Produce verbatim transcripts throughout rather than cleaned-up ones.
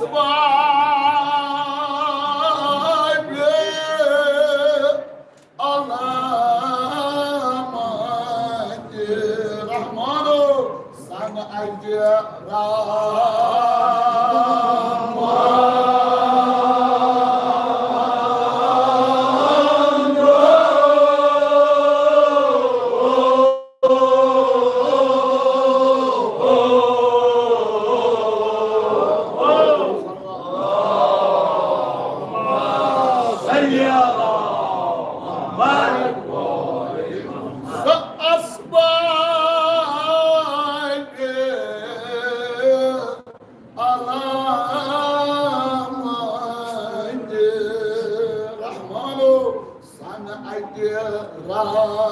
اسباب علامت رحمانو صنعت رحمان۔ علامت رحمانو صنعت رحمان۔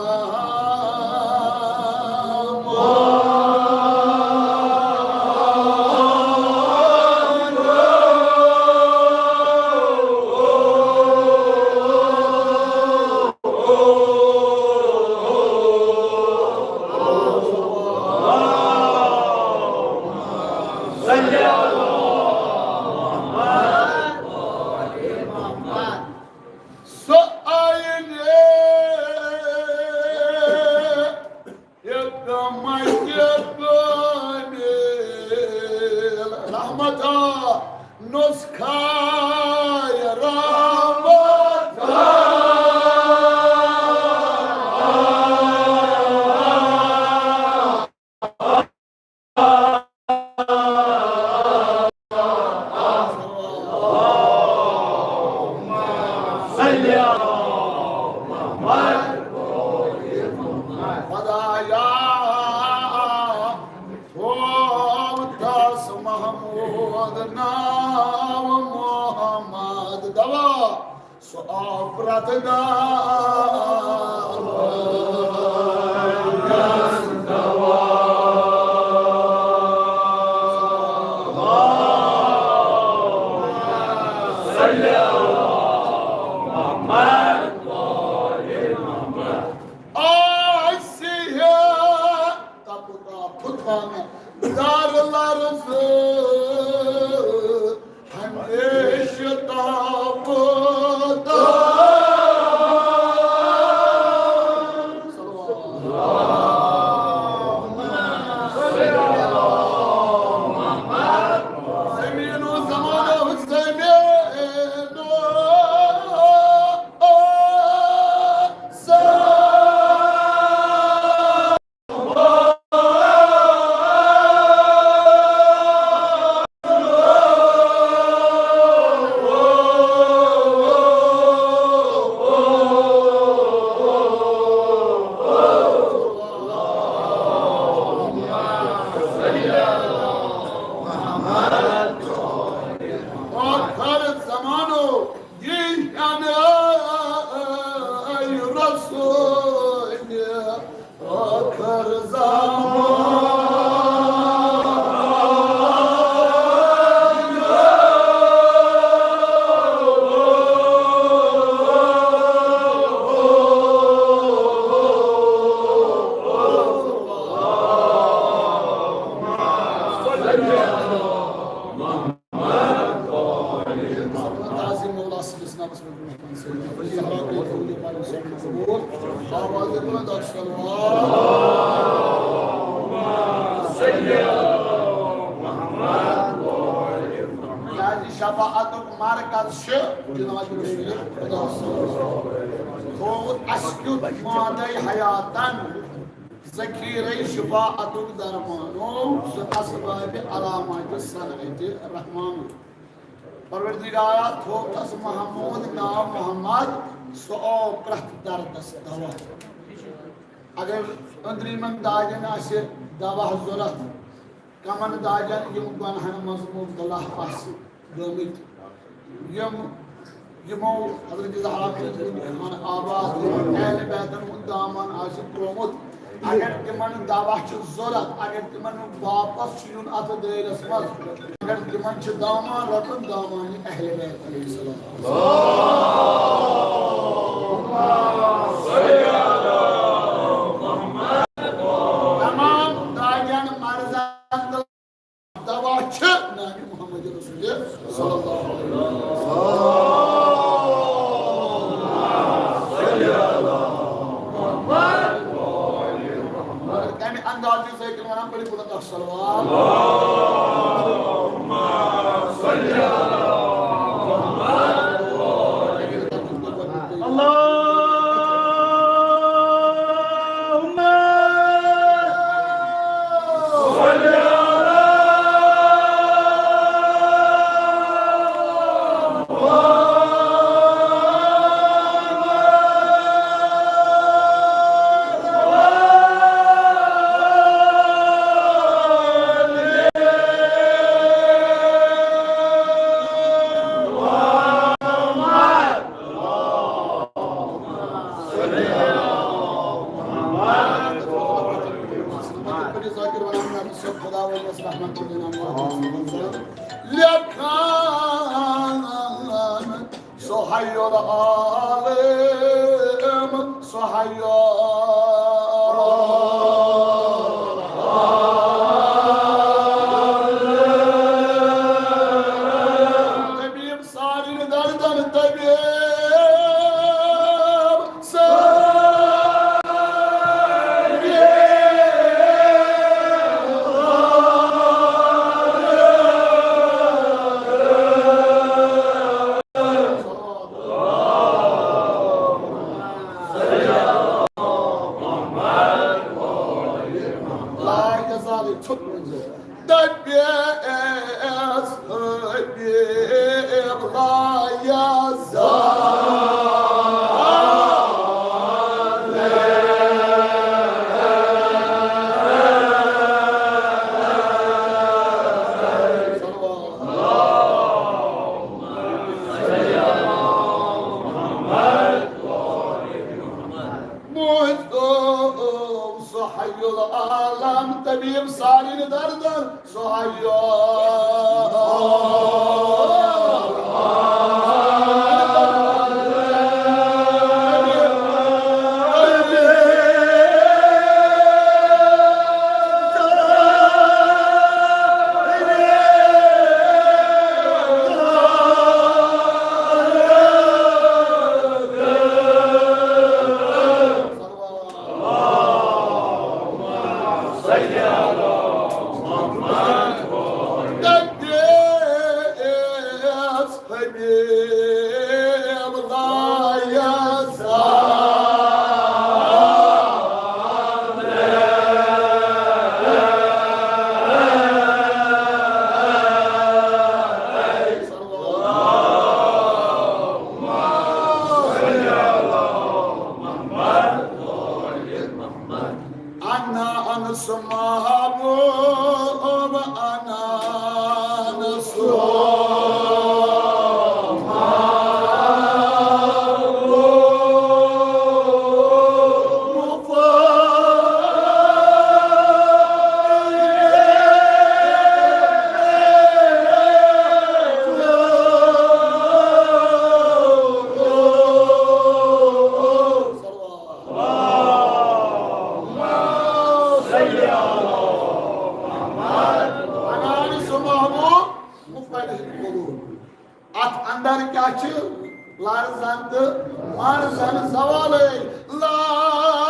سُہ آیہِ نے حکمت کٲمِل رحمتا نسخہ رحمتا۔ خدایا، تھوو تس محمود ناو محمد دوا۔ سُہ آو پرٛٮ۪تھ دۄہ دوا۔ آسہِ ہے تَتھ پھُٹان دار لرز۔ ہمیشہ تابوت۔ زمین و زمانہ زمین۔ آخر زمانو یی ہن اے رسول۔ آخر زمان۔ تعظیم مولا صلی اللہ علیہ وسلم۔ کیازِ شفاعتُک مرکز چھُ جناب رسول خدا صلی اللہ علیہ وسلم۔ تھوٚوُن اَسہِ کیُتھ مادے حیاتن ذخیرے شفاعتُک درمانو، سُہ اسبابِ علامات صنعت رحمانو۔ پروردگارا، تھوو تس محمود ناو محمد، سُہ آو پرٛٮ۪تھ دردس دوا۔ اگر أنٛدرِمٮ۪ن دادٮ۪ن آسہِ دوا ضروٗرت، کمن دادٮ۪ن یِم گۄنہن منٛز مبتلا آسہِ گٔمٕتۍ، یِم یِمو حضرت زہرا کٔرِتھ آباد اہل بیتن ہُنٛد دامن آسہِ ترٛوومُت۔ اگر تِمن دوا چھُ ضروٗرت، اگر تِمن واپس چھُ یُن اتھ دٲیرس منٛز، اگر تِمن چھُ دامان رٹُن، دامانِ اہل بیت علیہ السلام۔ تمام دادٮ۪ن مرضن تہٕ دوا چھُ نام محمد رسول صلی اللہ علیہ وسلم۔ کمہِ اندازِ ذکر ونان، پٔرِو بلند اکھ صلوات۔ اللهم لیکھان سُہ حی العالم، سُہ حی العالم۔ طبیب سارن دردن طبیب سارن۔ لا یزال، ژھوٚٹ ؤنۍ زیو۔ دَپٮ۪س حبیب لا یزال۔ مُحِبُّ سُہَیُّ العالم، طبیب سارن دردن سُہَیُّ۔ انا انس محبوب، انا انس محبوب۔ انان سُہ محبوب مُفرح قلوب۔ اتھ اندر کیا چھ؟ لرزن تہٕ مرزن زوالے۔ لرزن۔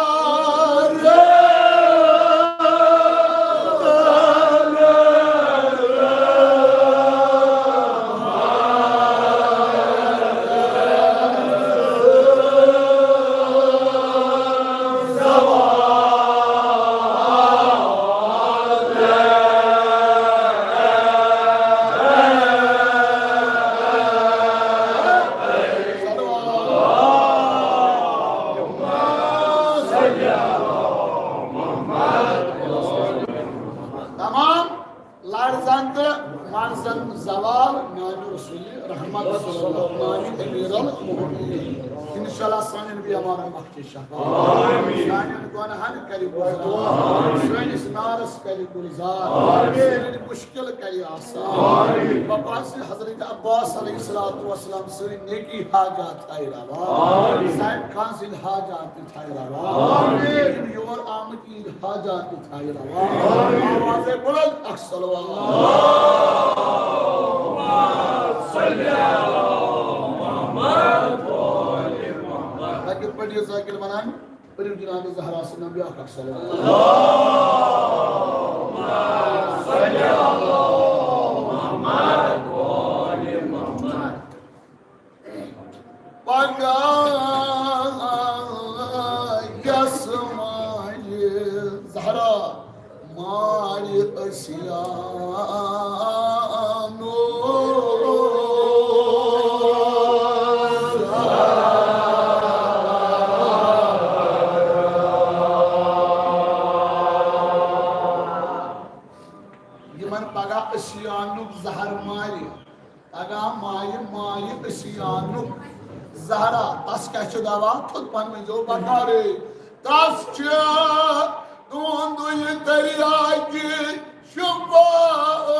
زوال نانہِ رسول رحمت صلی اللہ، نانہِ امیر المؤمنین۔ انشاءاللہ سانٮ۪ن بیمارن بخشے شفا۔ آمین۔ سانٮ۪ن گۄناہن کرِ گُزار۔ آمین۔ سٲنِس نارس کرِ گُلزار۔ آمین۔ سٲنۍ مشکل کرِ آسان۔ آمین۔ بابا سٕنٛدِ حضرت عباس علیہ الصلوۃ والسلام سٲنۍ نیکی حاجات تھایہِ روا۔ آمین۔ سانہِ خان سٕنٛدۍ حاجات تہِ تھایہِ روا۔ آمین۔ یِم یور آمٕتۍ یِہِنٛدۍ حاجات تہِ تھایہِ روا۔ آمین۔ آواز بلند اکھ صلوات۔ لگہِ پٔرِو ذاکر ونان، پٔرِو جناب زہرا سٕنٛدۍ ناوٕ بیٛاکھ اکھ صلوات۔ پگاہ یس مالہِ زہرا مالہِ عصیانُک۔ یِمن پگاہ عصیانُک زہر مالہِ۔ پگاہ مایہِ مایہِ عصیانُک زہرا، تس کیٛاہ چھُ دوا؟ تھوٚد پہن ؤنۍزیو بکارے۔ تس چھُ دۄن دۄہہِ تریاکہِ شفاعت۔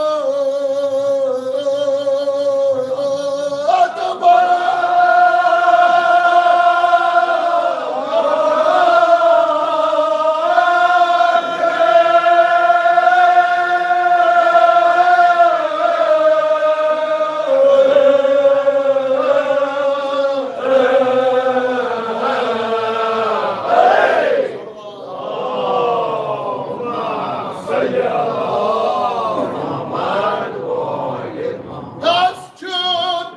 تس چھُ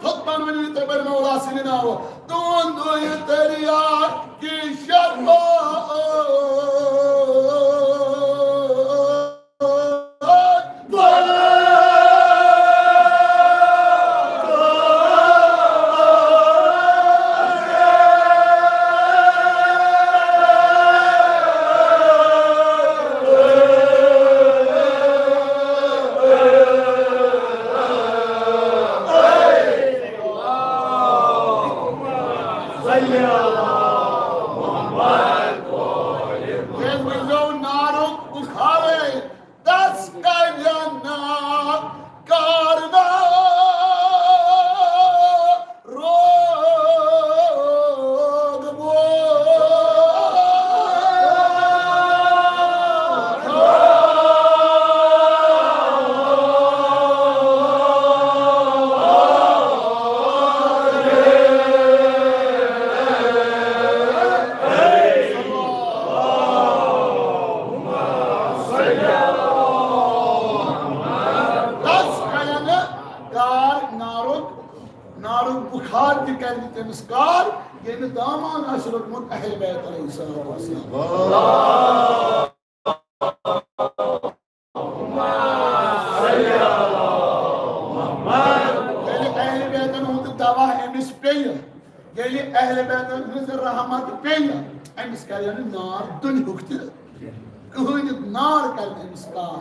تھوٚد پہن ؤنِو تُہۍ پٲٹھۍ مولا سٕنٛدِ ناوٕ۔ دۄن دۄہہِ تریاکہِ شفاعت۔ ییٚلہِ ؤنۍزیو نارُک بُخارے، دس کَرٮ۪ن نار کارنا روگ بو۔ تس کَرٮ۪ن کار نارُک، نارُک بُخار تہِ کَرِ نہٕ تٔمِس کار، ییٚمہِ دامان آسہِ روٚٹمُت اہل بیت علیہ الصلوۃ والسلام۔ ییٚلہِ اہل بیتن ہُنٛد دوا أمِس پیٚیہِ، ییٚلہِ اہل بیتن ہٕنٛز رحمت پیٚیہِ، أمِس کَرِ نہٕ نار دُنیہُک تہِ کٕہٕنۍ، نار کَرِ نہٕ أمِس کار۔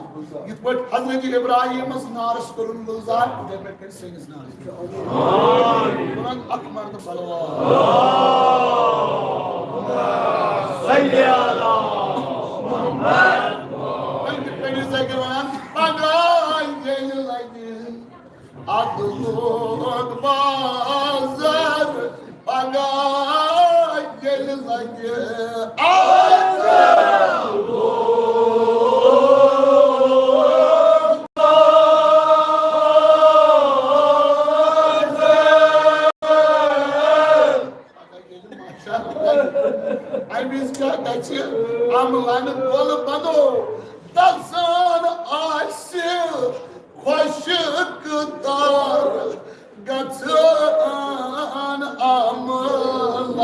یِتھ پٲٹھۍ حضرت ابراہیمس نارس کوٚرُن گُلزار، تِتھے پٲٹھۍ کَرِ سٲنِس نارس۔ بلند اکھ مرد صلوات۔ صلی علی محمد۔ وۄنۍ کِتھ پٲٹھۍ ذکر وَنان، پگاہ ییٚلہِ لگہِ اَدٕ لوگ بازر، پگاہ ییٚلہِ لگہِ اَدٕ لوگ بازر۔ پگاہ ییٚلہِ محشر لگہِ، اَمہِ وِزِ کیٛاہ گژھِ؟ عملن گۄلہٕ بنو، دزان آسہِ خۄشٕک تار گژھان عملن۔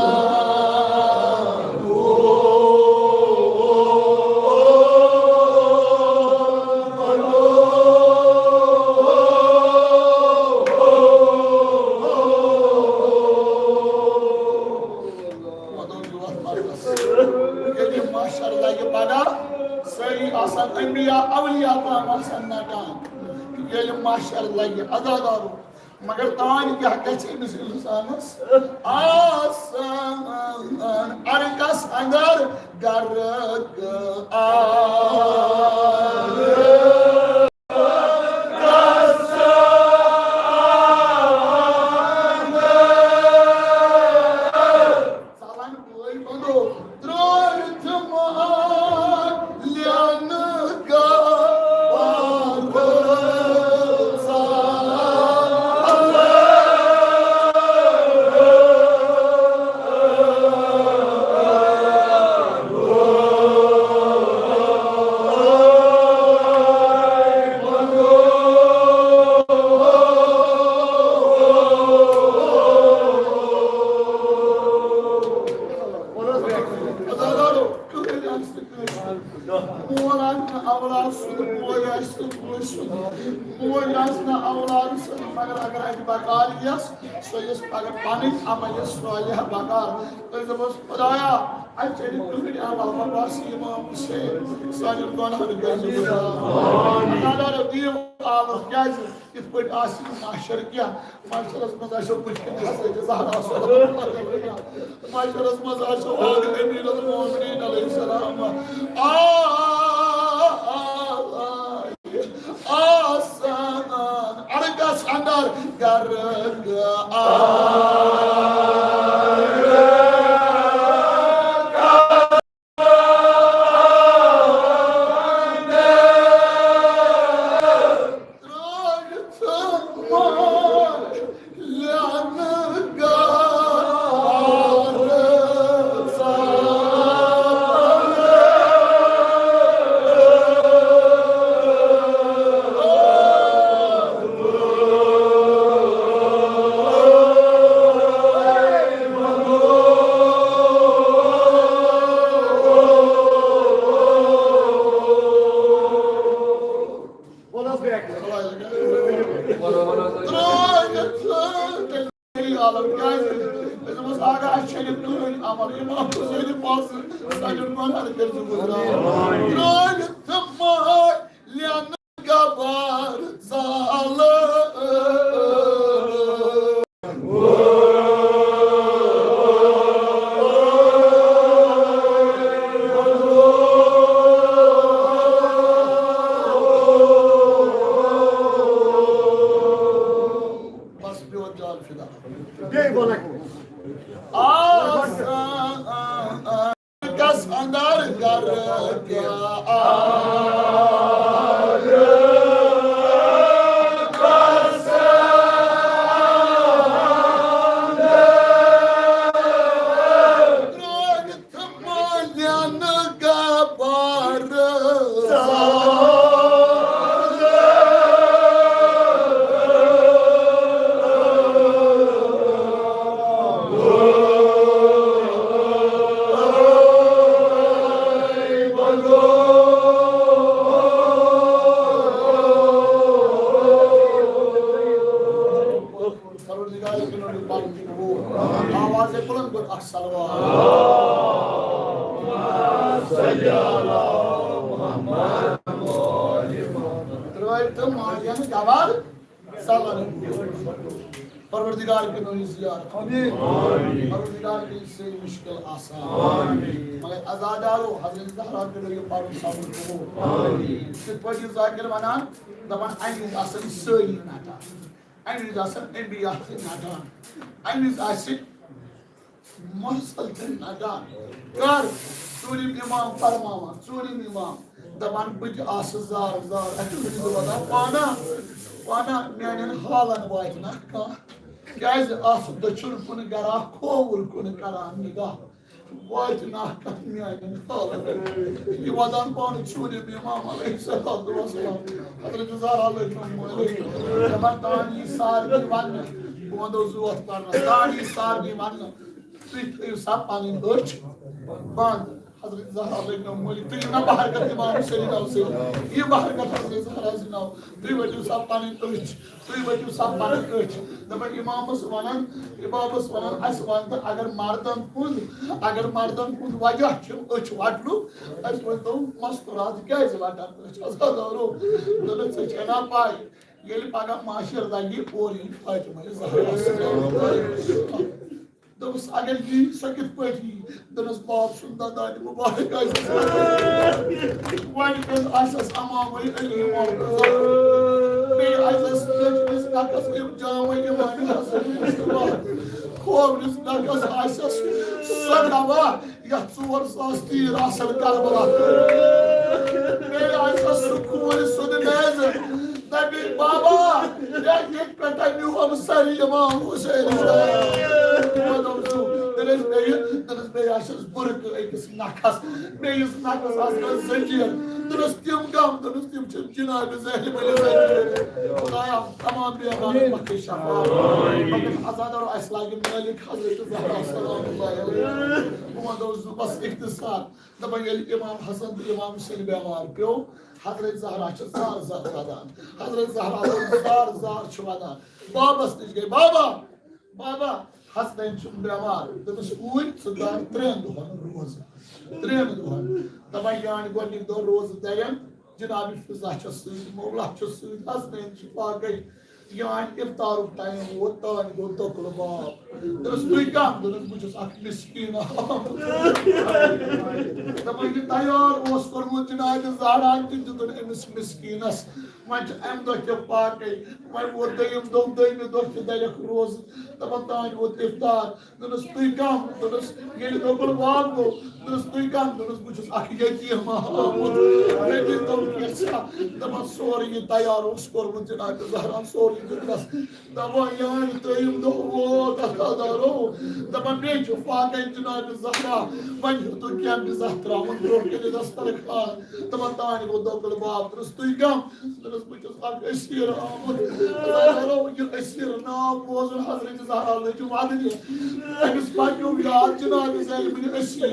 ییٚلہِ محشر لگہِ پگاہ، سٲری لگہِ عزادارو۔ مگر تانۍ کیٛاہ گژھِ أمِس اِنسانَس؟ آسان عرقس اندر غرق آب۔ ژلن بٲے بندو، ترٛٲوِتھ مال لینہٕ گار۔ عزادارو، کٕہٕنۍ آسہِ نہٕ کٲنٛسہِ۔ مول آسہِ نہٕ اولاد سُنٛد، بوے آسہِ نہٕ بوے سُنٛد، بوے آسہِ نہٕ اولاد سُنٛد، مگر اگر اَتہِ بکار یِیَس، سۄ یِیَس پگاہ پنٕنۍ عمل صالح بکار۔ تُہۍ دَپوس، خدایا، اَسہِ چَلہِ کٕہٕنۍ عمل، مگر بس امام حسین سانٮ۪ن گۄناہن کٔرۍ زِ غفار۔ عزادارو، دِیِو آواز، کیٛازِ یِتھ پٲٹھۍ آسہِ نہٕ محشر کینٛہہ، محشرس منٛز آسیو بٕتھِ کنہِ حضرت زہرا صلی اللہ علیہ وسلم۔ محشرس منٛز آسیو حضرت امیر المومنین علیہ السلام۔ آ، آ، آ، آ، آسان عرقس اندر غرق آ۔ ترٛٲوِتھ تہٕ مٲلۍ لینہٕ گبار زالہٕ۔ بس بیٚیہِ وَن جان فِدا۔ بیٚیہِ وَن اَکہِ لَٹہِ۔ آسان کس اندر غرق آب۔ ترٛٲوِتھ مٲلٮ۪ن گبر۔ پروردگار کرم پاک کی قبول۔ آواز بلند کر اکھ صلوات۔ ترٛٲوِتھ مٲلٮ۪ن گبر زالہٕ۔ پروردگار کرم زیارت۔ آمین۔ پروردگار کرم سٲری مشکل آسان۔ آمین۔ مگر عزادارو، حضرت زہرا کرم یہِ پَرُن سَمُن قبول۔ آمین۔ یِتھ پٲٹھۍ یہِ ذاکر وَنان، دَپان، اَمہِ وِزِ آسان سٲری نَٹان۔ اَمہِ وِزِ آسن انبیاء تہِ نَٹان۔ اَمہِ وِزِ آسہِ مرسل تہِ نَٹان۔ کر؟ ژوٗرِم امام فرماوان، ژوٗرِم امام دَپان، بہٕ تہِ آسہٕ زار زار۔ اَتہِ چھُ مےٚ وَنان، پانا، پانا، میٛانٮ۪ن حالن واتہِ نہ کانٛہہ۔ کیٛازِ آسہٕ دٔچھُن کُن گرا، کھووُر کُن کران نگاہ۔ واتہِ ناکھ کتھ میانٮ۪ن حالن۔ یہِ ودان پانہٕ ژوٗرِم امام علیہ الصلوۃ والسلام۔ حضرت زہرا لٔج نہٕ مٲلِس۔ دپان، تان یی سارنٕے وننہٕ۔ بہٕ ونہو زٕ وَتھ پرنس۔ تان یی سارنٕے وننہٕ۔ تُہۍ تھٲیِو سا پنٕنۍ أچھ بنٛد۔ حضرت زہرا لٔج نہٕ مٲلِس۔ تُہۍ یِیِو نا بحرکت امام حسین ناو سۭتۍ۔ یہِ بحرکت حضرت زہرا سٕنٛدِ ناو۔ تُہۍ ؤٹِو سا پنٕنۍ أچھ۔ تُہۍ ؤٹِو سا پنٕنۍ أچھ۔ دَپان اِمامَس وَنان، اِمامَس وَنان، اَسہِ وَن تہٕ اگر مردَن ہُنٛد، اگر مردَن ہُنٛد وجہ چھُ أچھ وَٹنُک، اَسہِ ؤنۍ تو مستوٗرات کیٛازِ وَٹان أچھ؟ عزادارو، دوٚپُن، ژےٚ چھےٚ نا پَے، ییٚلہِ پگاہ معاشر لگہِ، اورٕ یی فاطمہ زہرا۔ دوٚپُس، اگر یی، سۄ کِتھ پٲٹھۍ یی؟ دوٚپنَس، باب سُنٛد دَنٛدانہِ مُبارک آسٮ۪س۔ وۄنۍ کٔمۍ آسٮ۪س امامٕے علی مرتضیٰ؟ بیٚیہِ آسٮ۪س نیٚچوِس نَکھَس اِم-، جامٕے اِمام حسن مصطفیٰ۔ کھوورِس نَکھَس آسٮ۪س سۄ دوا، یَتھ ژور ساس تیٖر آسَن کربلا۔ بیٚیہِ آسٮ۪س سُہ کھوورِ سُنٛد نیزٕ۔ دَپہِ، بابا، ییٚتہِ پٮ۪ٹھ میون سر امام حسین۔ مطلب چھُ، تیٚلہِ ٲسۍ بیٚیہِ، تیٚلہِ ٲسۍ بیٚیہِ آسٮ۪س بُرکہٕ أکِس نَکھَس، بیٚیِس نَکھَس آسہٕ زٔنجیٖر۔ دوٚپنَس، تِم کَم؟ دوٚپنَس، تِم چھِ جناب زینب علی زٔنجیٖر۔ خدایا، تمام بیمارن بخش شفا۔ مگر عزادارو، اَسہِ لاگہِ مٲلِک حضرت زہرا سلام اللہ علیہا۔ بہٕ وَنہٕ زُو بس اختصار۔ دَپان، ییٚلہِ امام حسن تہٕ امام حسین بیمار پیوٚو، حضرت زہرا چھِ زار زار وَدان۔ حضرت زہرا گوٚو زار زار چھُ وَدان۔ بابَس نِش گٔے، بابا، بابا، حسنین چھُ بیمار۔ دوٚپُس، اوٗرۍ، ژٕ دَر ترٛٮ۪ن دۄہَن روزٕ۔ ترٛٮ۪ن دۄہَن۔ دَپان، یانۍ گۄڈٕنِکۍ دۄہ روزٕ دَرٮ۪ن، جناب فضہ چھَس سۭتۍ، مولا چھُس سۭتۍ، حسنین چھُ باقٕے۔ یانۍ افطارُک ٹایم ووت، تانۍ گوٚو دۄکلہٕ باب۔ دوٚپُس، تُہۍ کَم؟ دوٚپُس، بہٕ چھُس اَکھ مسکیٖن آمُت۔ دَپان، یہِ تیار اوس کوٚرمُت جناب زہرا تہِ دیُتُن أمِس مسکیٖنَس۔ وۄنۍ چھُ اَمہِ دۄہ تہِ باقٕے۔ وۄنۍ ووت دوٚیِم دۄہ، دوٚیمہِ دۄہ تہِ دَرٮ۪کھ روزٕ۔ دَپان، تانۍ ووت افطار۔ دوٚپنَس، تُہۍ کَم؟ دوٚپنَس، ییٚلہِ دۄکلہٕ باب گوٚو، دوٚپنَس، تُہۍ کَم؟ دوٚپنَس، بہٕ چھُس اَکھ یتیٖم آمُت۔ مےٚ دِتو کینٛژھا۔ دَپان، سورُے یہِ تیار اوس کوٚرمُت جناب زہرا، سورُے دیُتنَس۔ دَپان، یانۍ ترٛیٚیِم دۄہ ووت، اَتھ دَرو۔ دَپان، بیٚیہِ چھُ فاقے جناب زہرا۔ وۄنۍ ہیوٚتُن کینٛہہ بِزاہ ترٛاوُن برٛونٛہہ کَنہِ دسترخوان۔ دَپان، تانۍ گوٚو دۄکلہٕ باب۔ دوٚپنَس، تُہۍ کَم؟ دوٚپنَس، بہٕ چھُس اَکھ أسیٖر آمُت۔ زہرا، یہِ أسیٖر ناو بوزُن حضرت زہرا لٔج وَدنہِ۔ أمِس پَننیو یاد جناب زینبِ أسیٖر۔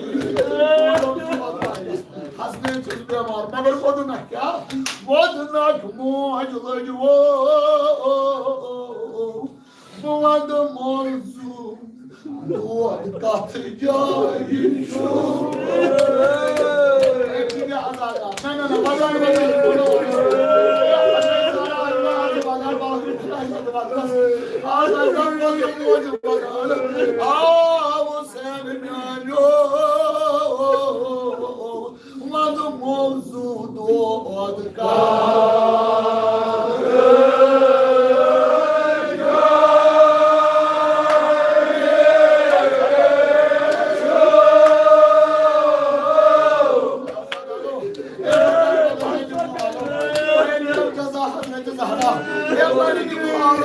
حسنین چھُس بٮ۪مار، مگر ووٚنُن نہ کیٛاہ؟ ووٚنُن نہ موج لٔج وو۔ بہٕ وَنہٕ موضوع۔ دود کتھ جایہِ چھُ؟ نہ، نہ، نہ، بدل، بدل، بدل۔ آ، حسین میانیو، وَنہٕ موضوع دود کتھ۔ دَپان، ییٚلہِ امام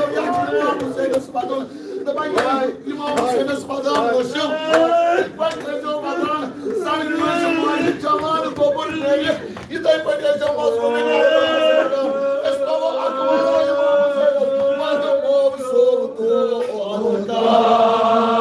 حسینس پتہٕ امام حسینس پتہٕ ٲسِو، یِتھ پٲٹھۍ ٲسۍزیو وَدان، سانہِ کٲنٛسہِ مٲلِس جوان گوٚبُر ترٲوِتھ، یِتھَے پٲٹھۍ ٲسۍزیو مظلوٗم۔ أسۍ تھاوو اکھ وَدان امام حسینس، وَدٕ موم صٲب تو اہلکار۔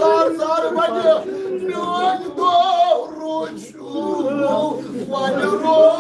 زار زار بجہِ میون دور روٗد شروٗع وۄنۍ روٗد۔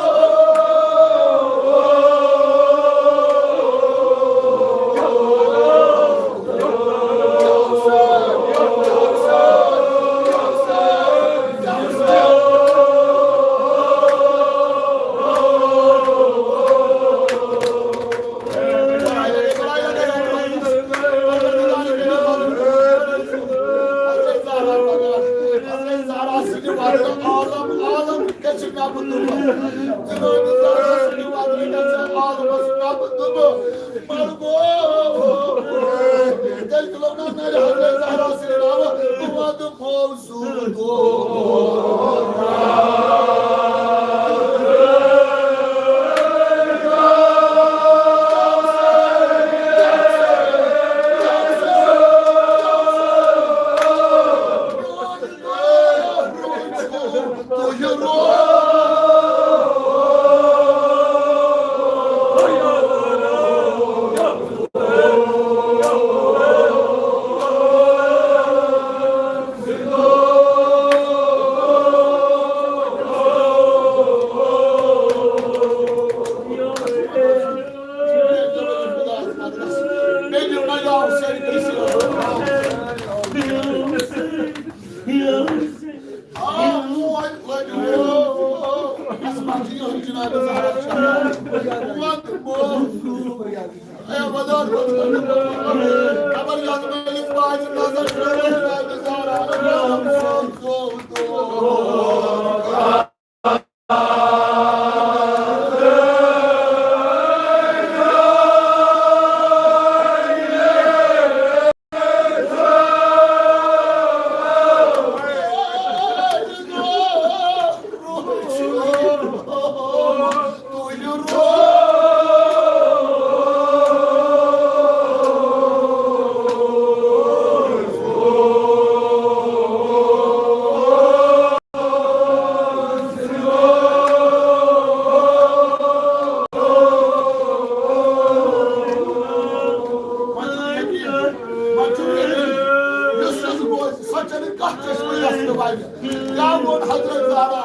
یُس یُس بوزِ، سۄ چھَنہٕ کانٛہہ چشمہٕ یَس تہِ وَنہِ۔ کیٛاہ ووٚن حضرت زہرا؟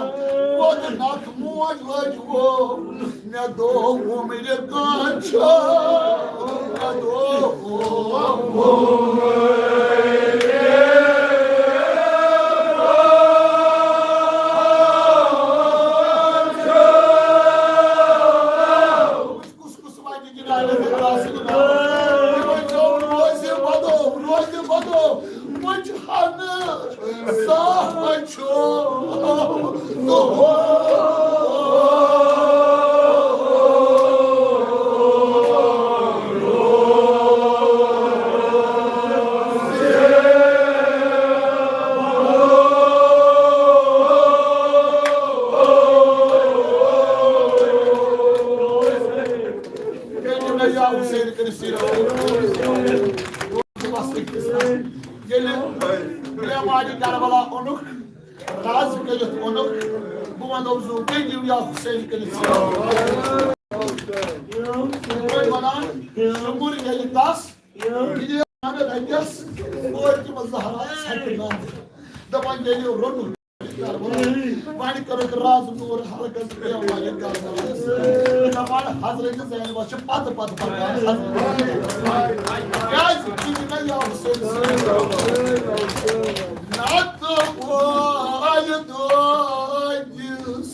ووت نَکھ موج لٔج وو۔ مےٚ دوٚپ عمرِ کانٛہہ چھُ، مےٚ دوٚپ کُس کُس وَنہِ جنابِ زہرا سٕنٛدِ ناوٕ؟ یِمَن چھُ روزِ بدو، روزِ بدو، وۄنۍ چھُ ہَنہٕ صاف وۄنۍ چھُ دۄہَس۔ ییٚلہِ بیمارِ کربلا اوٚنُکھ، راز کٔرِتھ اوٚنُکھ، بہٕ وَنو زُو، تُہۍ دِیِو یا حُسین کٔرِتھ سِرا۔ یِتھ پٲٹھۍ وَنان، شُکُر ییٚلہِ تَس رَنٛگَس فاطمہ زہرا ژھَٹہِ ناوِ۔ دَپان ییٚلہِ روٚنُکھ کربلا، وۄنۍ کٔرٕکھ راز نوٗر حلقس پیوان یہِ کربلا۔ دَپان حضرت زینبَس چھِ پتہٕ پتہٕ پکان حضرت۔ کیازِ؟ کِہیٖنۍ نہٕ یا حسین۔ نَتہٕ وۄنۍ دۄدِس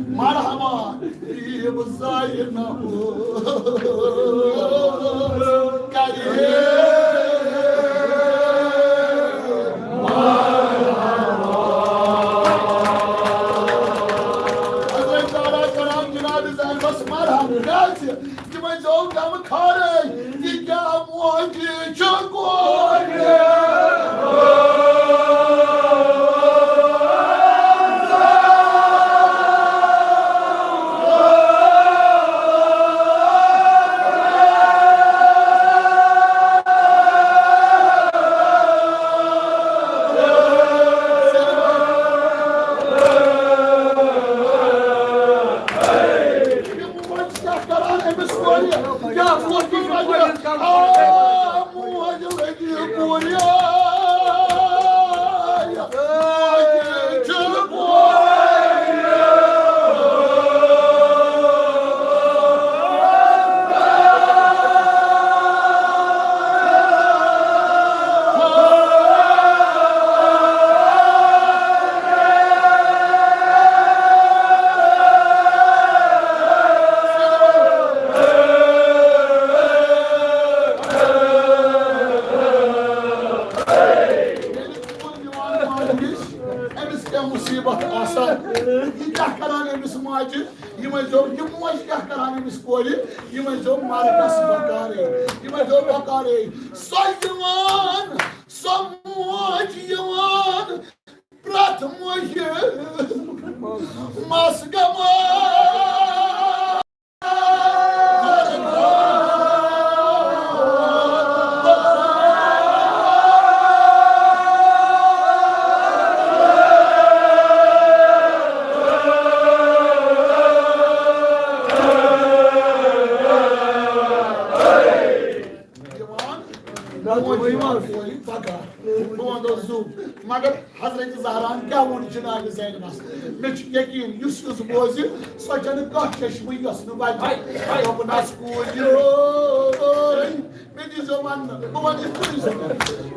مرحبا، یہِ بہٕ زاینب کرے۔ حضرت زہرا کران جناب زینبس مرحبا۔ کیازِ؟ تِمن زیو غم خارے، یہِ کیٛاہ موجہِ چھُ کورِ۔ کیٛاہ کران أمِس کورِ؟ کیٛاہ کوٗشِش چھِ کورِ ہٕنٛز کران؟ آ، موج لٔگۍ یہِ کورِ۔ آ، موج چھِ کورِ۔ أمِس کیٛاہ مُصیٖبت آسان؟ یہِ کیٛاہ کران أمِس ماجہِ؟ یِمَے زیو، یہِ موج کیٛاہ کران أمِس کورِ؟ یِمَے زیو مرنَس بکارے، یِمَے زیو بکارے۔ سۄ یِوان، سۄ موج یِوان، پرٛٮ۪تھ موجہِ مَس گَمان۔ یِوان، موج یِوان کورِ پگاہ۔ بہٕ وَنہٕ زُو، مگر حضرت زہران کیٛاہ ووٚن جناب زینبس؟ مےٚ چھُ یقیٖن، یُس یُس بوزِ، سۄ چھَنہٕ کانٛہہ چشمہٕ یۄس نہٕ وَتہِ۔ ہاے، ہاے۔ دوٚپنَس کوٗر یوے، مےٚ دیٖزیو وَننہٕ، بہٕ وَنہٕ یِتھ کٔنۍ زَن۔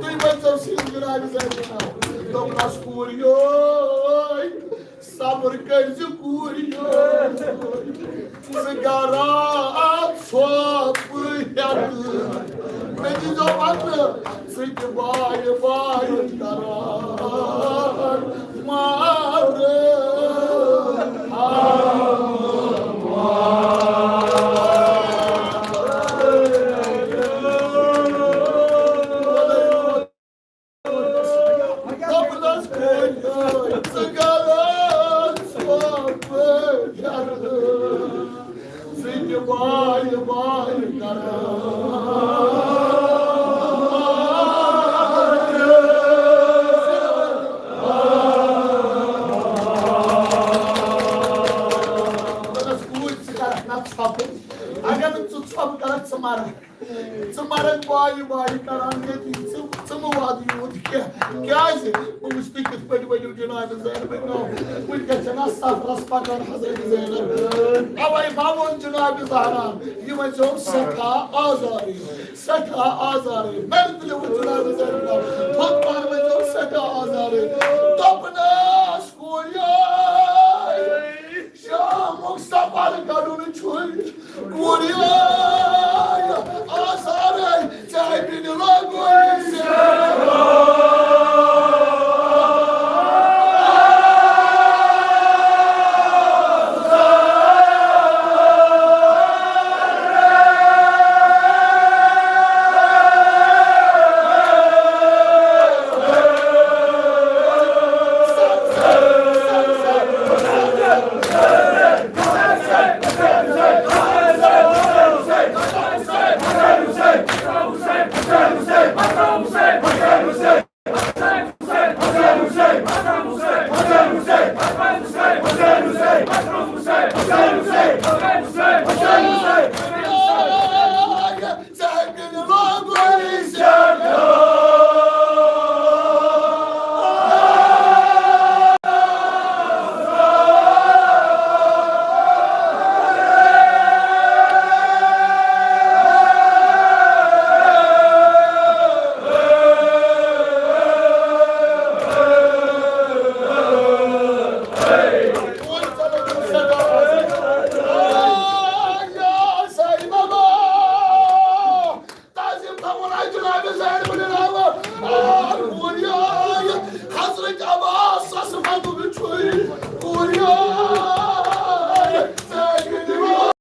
تُہۍ ؤنۍزیو سیٖدھ جناب زینبہِ ناو۔ دوٚپنَس کوٗر یوے، صبر کٔرۍ زِ کوٗر یوے۔ ژٕ گرا ژھۄپہٕ ہٮ۪تھ۔ مےٚ دیٖزیو وَننہٕ، ژٕ تہِ بایہِ بایہِ کران مارٕ۔ دوٚپنَس کورِ ٲے، ژٕ گرا ژھۄپہٕ ہٮ۪تھ، ژٕ تہِ بایہِ بایہِ کران۔ دوٚپنَس کوٗرۍ، ژٕ کرکھ نا ژھۄپہٕ؟ اگر نہٕ ژٕ ژھۄپہٕ کرکھ، ژٕ مرکھ۔ ژٕ مرکھ بایہِ بایہِ کران ییٚتی، ژٕ، ژٕ مہٕ وات یوٗت کینٛہہ۔ کیٛازِ؟ بہٕ وٕچھٕ تُہۍ کِتھ پٲٹھۍ ؤلِو جناب زینبٕنۍ ناو۔ وٕنکٮ۪س چھَنہ سفرس پکان حضرت زینب۔ اَوَے ما ووٚن جناب زہران، یہِ ؤنۍزیو سٮ۪ٹھاہ آزارٕے، سٮ۪ٹھاہ آزارٕے۔ مےٚ تہِ ووٚن جناب زینبٕنۍ ناو، تھوٚد پہن ؤنۍزیو سٮ۪ٹھاہ آزارٕے۔ دوٚپنَس کورِ شامُک سفر کَڑُن چھُے۔ کورِ آسارے، ژےٚ بِنہِ لگوے سیرو۔ وَنان جناب زید بن راوہ، آ، کوریاے، حضرت عباسس مدُن چھُے، کوریاے، زید بن راوہ۔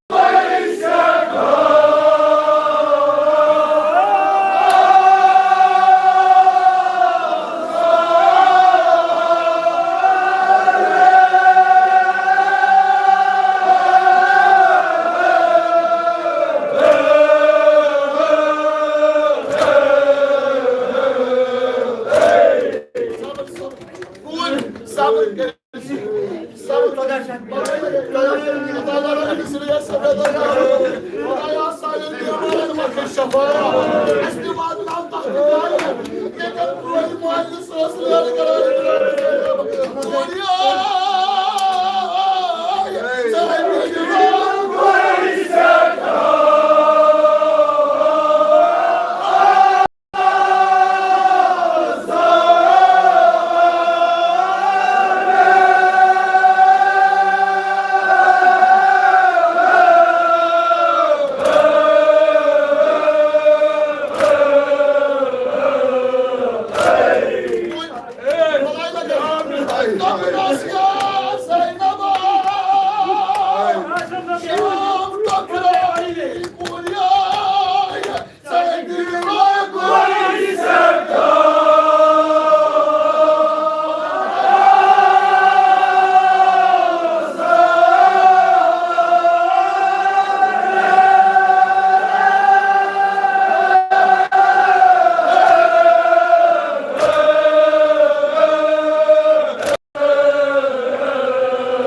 صبر، صبر۔ صبر کٔرِو۔ صبر۔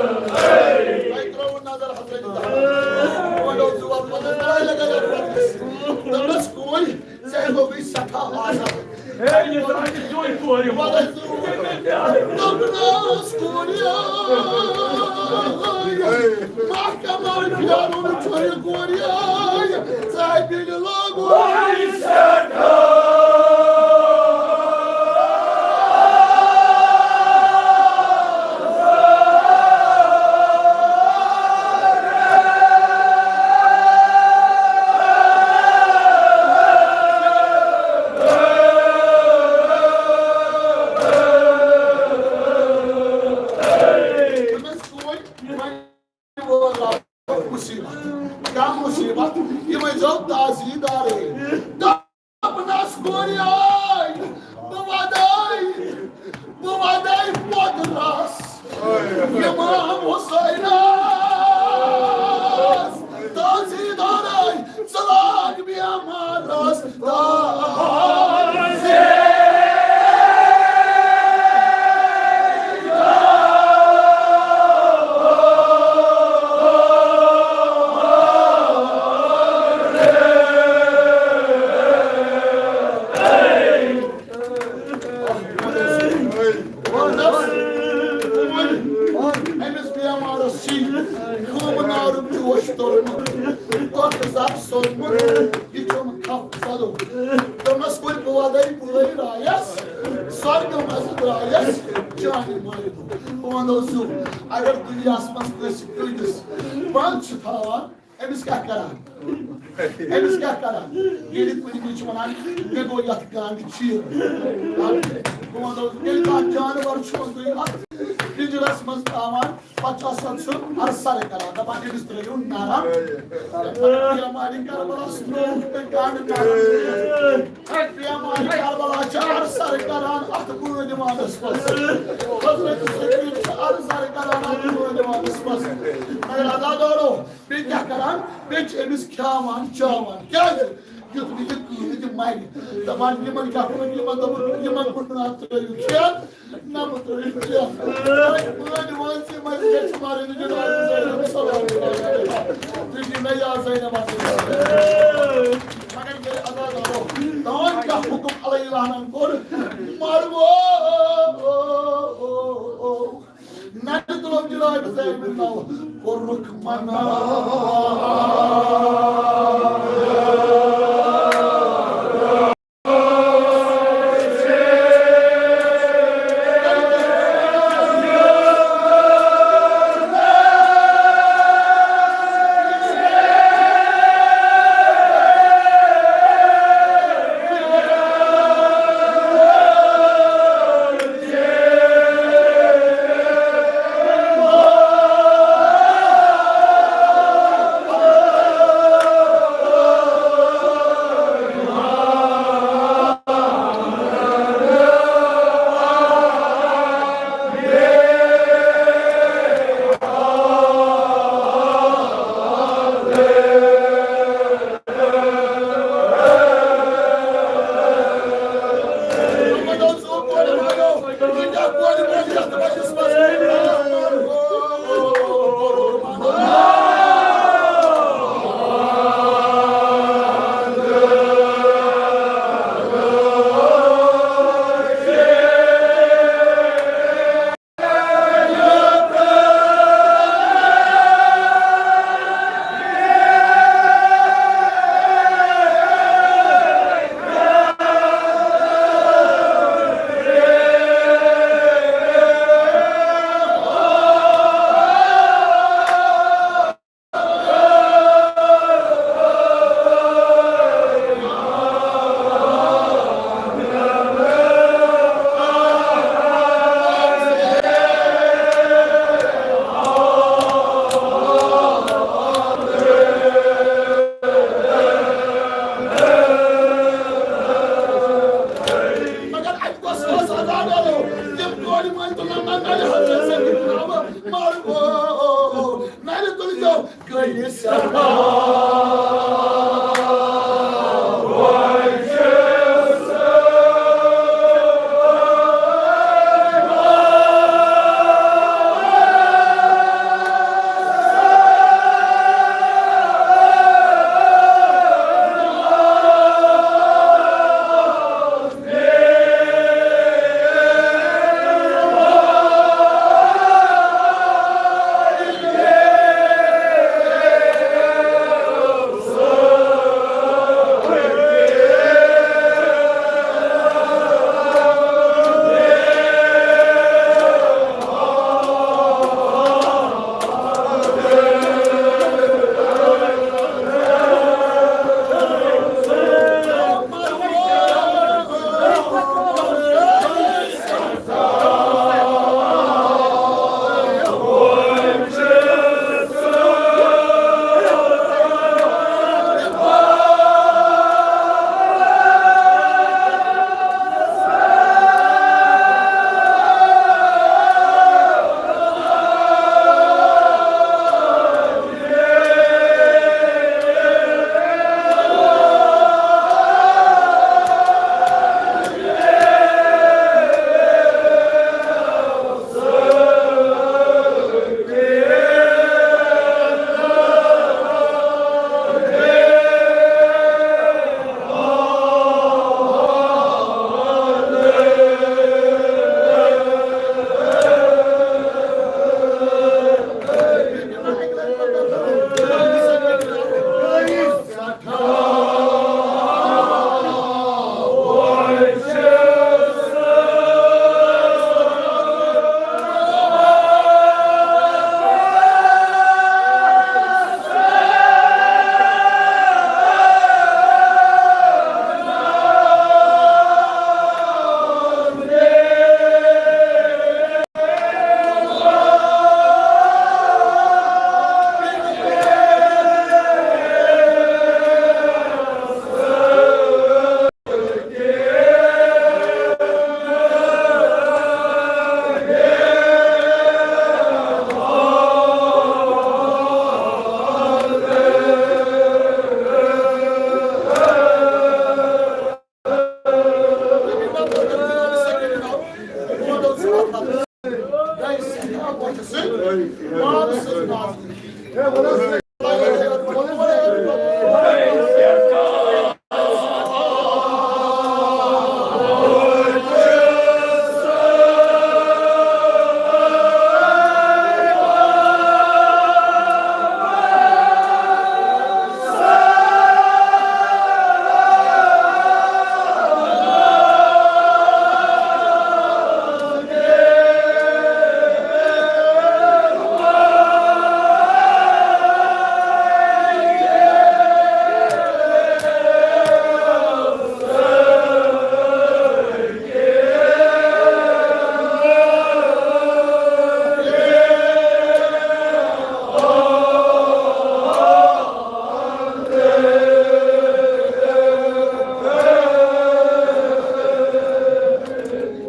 تۄہہِ ترٛٲووٕ نظر حضرت دہلس۔ وۄنۍ اوس زُوَل پَتہٕ ترٛٲے لَگان یَتھ وَقتَس۔ دوٚپنَس، "کوٗر، ژےٚ گوٚوُے سٮ۪ٹھاہ آزار۔" ہے، یہِ درٛاے تہِ چوٗنٛکہِ کورِ ہُنٛد۔ دوٚپنَس، "کوٗر، محکمہٕ پھیرُن چھُ یہِ کورِ، ژےٚ پیٚیہِ لاگُن۔" مصیبت۔ کیا مصیبت؟ یہ وۄنۍ زو تازی دارے۔ دوٚپنس، "گوریاے، بہٕ ودے، بہٕ ودے پوٚدرس امام حسینس۔ تازی دارے، ژٕ لاگ بیمارس تازی۔" أمِس بیمارس چھِ خٲمہٕ نارُک جوش توٚرمُت، کۄکھ زَب سوٚرمُت، یہِ چھُم کھپھ زدو۔ دوٚپمَس، "وۄنۍ بہٕ وَدَے بُلٲے رایَس، سۄرگہٕ منٛزٕ درٛایَس چانہِ مٲلۍ ہُنٛد۔" بہٕ وَنو زُو، اگر دُنیاہَس منٛز کٲنٛسہِ کٔنٛڈِس بنٛد چھِ تھاوان، أمِس کیٛاہ کران؟ أمِس کیٛاہ کران؟ ییٚلہِ کُنہِ وِزِ چھِ وَنان، "مےٚ گوٚو یَتھ گانٛدِ چیٖرٕ۔" بہٕ وَنو، ییٚلہِ کانٛہہ جانوَر چھُ أنٛدرٕ اَتھ پِنجرَس منٛز تھاوان، پَتہٕ چھُ آسان سُہ اَرسَر کران، دَپان، "أمِس ترٛٲیِو نرم۔" بیمارِ کربلاہَس ترٛووُکھ تۄہہِ گانٛدِ نرم۔ بیمارِ کربلا چھِ اَرسَر کران اَتھ بٲدِ وانَس منٛز۔ حضرت صدیق چھِ اَرسَر کران اَتھ بٲدِ وانَس منٛز۔ مگر عزادارو، بیٚیہِ کیٛاہ کران؟ بیٚیہِ چھِ أمِس کھیٛاوان، چاوان۔ کیٛازِ؟ یُتھ نہٕ یہِ کٕہٕنۍ تہِ مَرِ۔ دَپان، یِمَن کیٛاہ کوٚر؟ یِمَن دوٚپُکھ، یِمَن کوٚر نہٕ اَتھ ترٛٲیِو کھٮ۪ن، نہ مہٕ ترٛٲیِو کھٮ۪ن۔ وۄنۍ وٲتۍ وٲنٛسہِ منٛز یہِ چھِ مَرٕنۍ، یہِ چھِ مَرٕنۍ، زینب صلی اللہ علیہ وسلم۔ تُہۍ دِیِو مےٚ یاد زینب آسہِ۔ مگر ییٚلہِ عزا گوٚو، دَپان کیٛاہ حُکُم علیہ الرحمن کوٚر؟ مَرٕ وو۔ نَرِ تُلُن جناب زینبِ نَو کوٚرُکھ منع۔ نرِ حضرت سید ناوٕ مارو، نرِ تُلزیو گٔیہِ سٮ۪ٹھاہ۔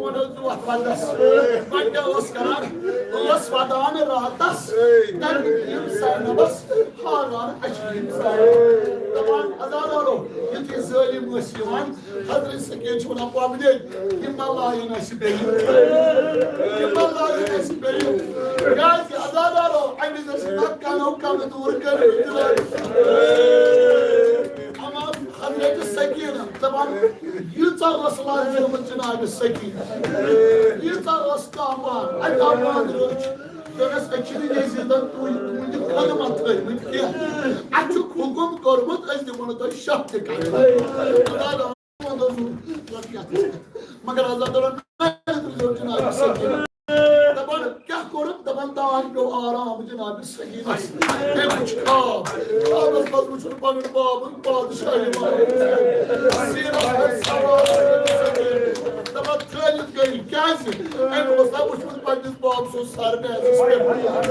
وَنو دۄہ وَندَس، وَندٕ اوس کران، اوس وَدان راتَس، تَمہِ یِم زینبَس ہاران اَچھِ یِم زینب۔ دَپان، عزادارو، یُتھُے ظٲلِم ٲسۍ یِوان، حضرت سکین چھُ وَنان، پۄپہٕ جی، یِم ما لایَن اَسہِ بیٚیہِ؟ یِم ما لایَن اَسہِ بیٚیہِ؟ کیٛازِ عزادارو، اَمہِ وِزِ ٲسۍ نَکھ کَنو کَنہٕ دوٗر کٔرمٕتۍ۔ اَما حضرت سکیٖنہ دَپان، ییٖژاہ ٲس لَرزیمٕژ جناب سکیٖنہ، ییٖژاہ ٲس کانٛپان، اَتہِ آو بانٛد رٲچھ۔ دوٚپنَس، أسۍ چھِنہٕ یزیٖدَن تُہۍ، تُہٕنٛدِ خدمت تھٲومٕتۍ کینٛہہ۔ اَسہِ چھُکھ حُکُم کوٚرمُت، أسۍ دِمو نہٕ تۄہہِ شَتھ تہِ کَتھِ۔ مگر حضرت دوٚپُن، نہ، تُہۍ چھِو جناب سکیٖنہ۔ دَپان، کیٛاہ کوٚرُکھ؟ دَپان، تاج پیوٚو آرام جناب سکیٖنَس۔ تٔمۍ وُچھ خواب۔ خوابَس منٛز وُچھُن پَنُن بابُن بادشاہی منٛز۔ سیٖنَس پٮ۪ٹھ سوار۔ دَپان، تھٲوِتھ گٔے۔ کیٛازِ؟ أمۍ اوس نہ وُچھمُت پنٛنِس باب سُنٛد سر میزَس پٮ۪ٹھ۔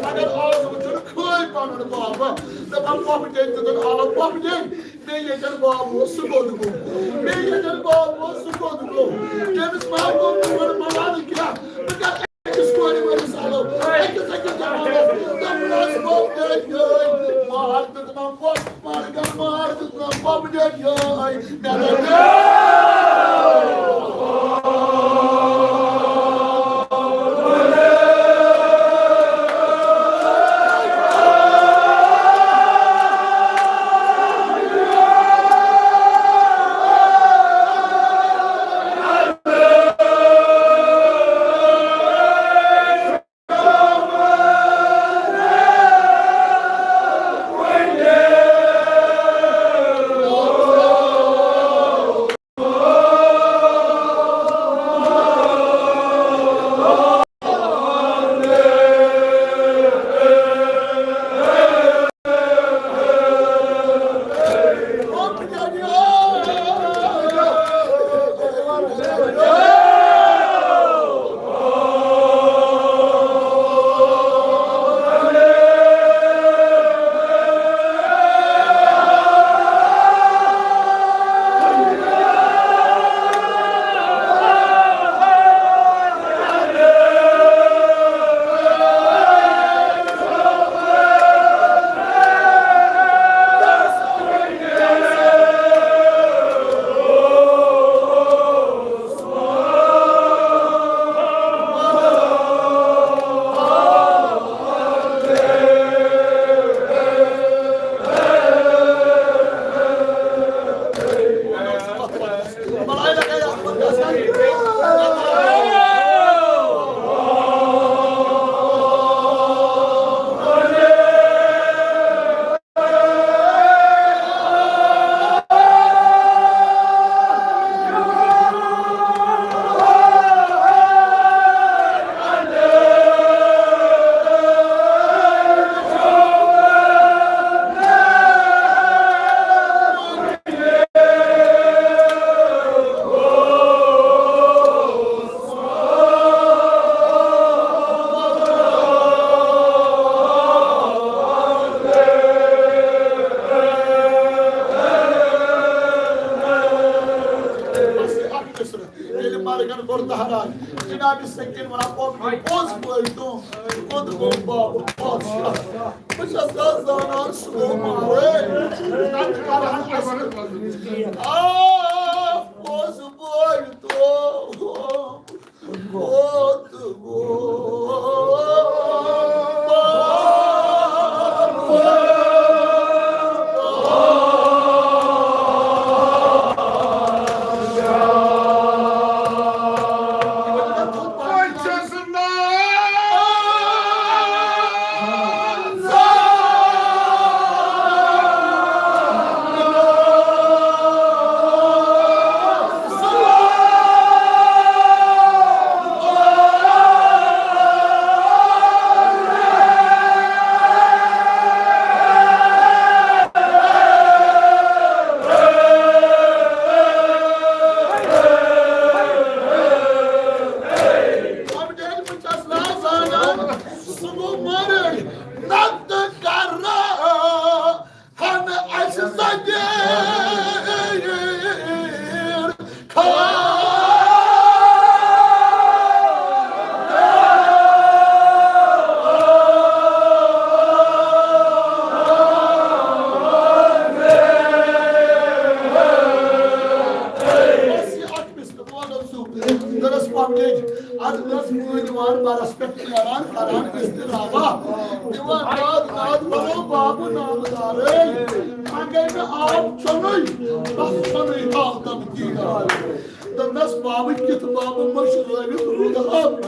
مگر آز وُچھُن کھٲلۍ پَنُن بابا۔ دَپان، پۄپھٕ جی دیُتُن آب، پۄپھٕ جی۔ مےٚ ییٚتٮ۪ن باب اوس، سُہ کوٚت گوٚو؟ مےٚ ییٚتٮ۪ن باب اوس، سُہ کوٚت گوٚو؟ تٔمِس ما گوٚو تور مَلان کیٛاہ؟ بہٕ کَرٕ أکِس کورِ مرگن کوٚر دہراج۔ جناب سکین ونان، پوٚز پٲٹھۍ تُم، کوٚت گوٚو بابُک بادشاہ؟ بہٕ چھَس نہٕ زانان سُہ گوٚو مارے۔ تَتہِ کَرہَن اَسہِ۔ آ، پوٚز پٲٹھۍ تُم، کوٚت گوٚو؟ سُہ گوٚو مارے، نتہٕ کرٕ ہن اَسہِ زَدیر خان۔ بس یہِ اکھ مِثال۔ وَنو سُہ، دَرس پَکنٕکۍ، اَتھ منٛز مٲنۍ یِوان بَرَس پٮ۪ٹھ پھیران، کران اِستِراحا۔ دِوان داد، داد، وَنو بابہٕ نامدارٕے۔ اَگَے مےٚ آب چوٚنُے، بَس چوٚنُے آو تَنہٕ تیٖر۔ دوٚپنَس، بابہٕ کِتھ بابہٕ مٔشرٲوِتھ روٗدہَم،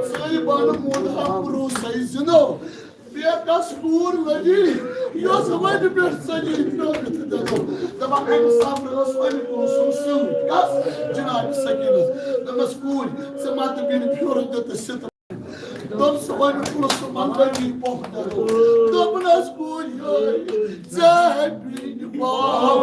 ژٕے بَنہٕ موٗدہَم روٗسَے زِنو۔ بیٚیہِ کس کوٗر لٔگی، یۄس وَنہِ پٮ۪ٹھ ژٔجی ترٛٲوِتھ دِنو؟ دَپان، اَمہِ صبرٕ ٲس اَمہِ کُن سُم سیوٚد۔ کس؟ جناب سکیٖنس۔ دوٚپمَس، کوٗرۍ، ژٕ ما تہٕ بیٚنہِ پھیُر دیُتُس سِتہٕ۔ دوٚپ سُہ وَنہِ کُن سُمن لٔگی پۄپھ دِنو۔ دوٚپنَس، کوٗرۍ، یے، ژےٚ بیٚنہِ پۄپھ